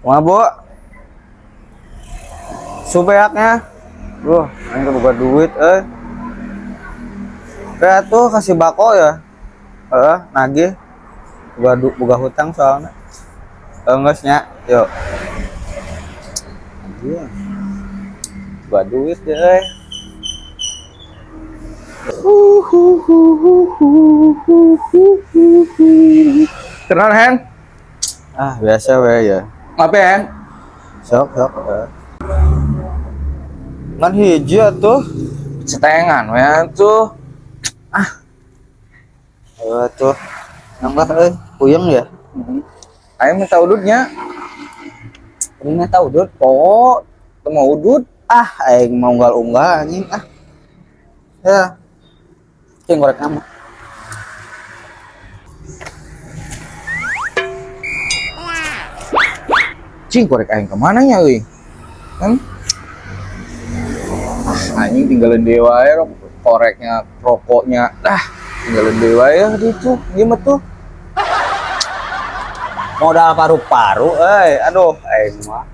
Wah, Bu. Subeaknya. Wah, aing boga duit euy. Kayak tuh kasih bako ya. Heeh, nagih. Boga hutang soalnya. Geus nya, yuk. Anjing. Boga duit deh euy. Kenal, Hen? Ah, biasa we ya. Ngapain, Hen? Sok, sok. Ngan hiji atuh. Setengan, we tuh. Ayo tuh. Nambah euy, puyeng ya. Aing minta udutnya. Ini minta udut. Pokok, teu mau udut. Ah, aing mau unggal-unggal anjing ah. Ya. Cing korek nama. Cing, korek aing kemana nya euy? Hmm? Ah, anjing tinggalin deui wae koreknya, rokoknya. Dah, tinggalin deui wae ya di itu. Gimana tuh? Modal paru-paru euy. Aduh, aing mah.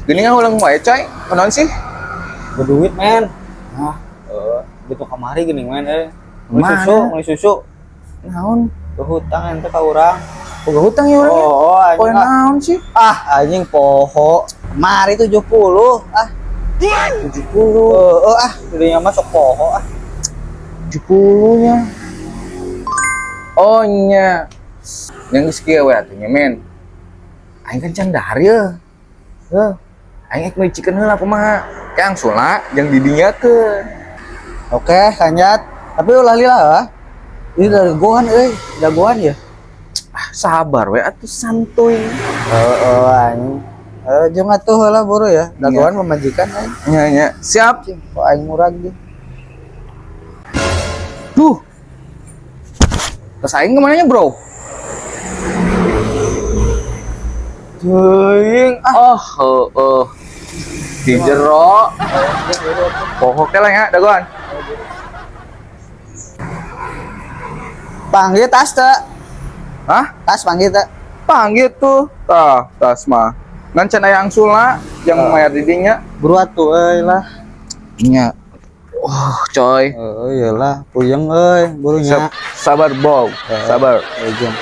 Gini nggak ulang wae, coy. Kunaon sih? Berduit, men. Nah, gitu kamari gini, men euy. Meuli Mana? susu, meuli susu. Naon? Ke hutang ente ka urang. Boga hutang ya orangnya? Oh, anjing. Poe Ah. naon sih? Ah, anjing poho. Mari 70 ah. 70. Heeh ah, dirinya mah sok poho ah. 70 nya. Oh nya. Yang geus kieu we atuh nya, men. Aing kan can dahar ye. Heuh. Aing ek meuli chicken heula kumaha? Kayak angsulna jeung didinyakeun. Oke, lanjut. Tapi ulah lila ah. Ini dagoan euy, dagoan ya. Ah, sabar we atuh santuy. Heeh, anjing. Eh, jeung atuh heula buru ya. Dagoan pamajikan aing. Nya nya, siap. Cing, kok aing murag ge. Duh. Terus aing kemana nya, Bro? Teuing ah. Oh, heeh. Di jero. Pokoknya lah ya, dagoan. Panggil tas teu. Hah? Tas panggil teu. Panggil tuh. Tah, tas mah. Ngan can aya angsulna yang Ah. mayar di dinya. Buru atuh euy lah. Nya. Oh, coy. Heeh, iyalah, puyeng euy, buru nya. Sabar, Bow. Sabar. Jeung.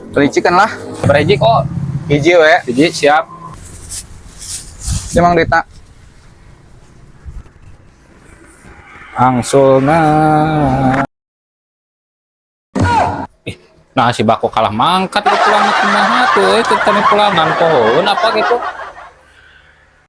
Beli chicken lah. Bereji kok. Hiji we. Hiji siap. Emang Dita. Angsulna. Ih, nah si bako kalah mangkat ke pulang kumaha tuh euy teu tani pulangan pohon apa gitu.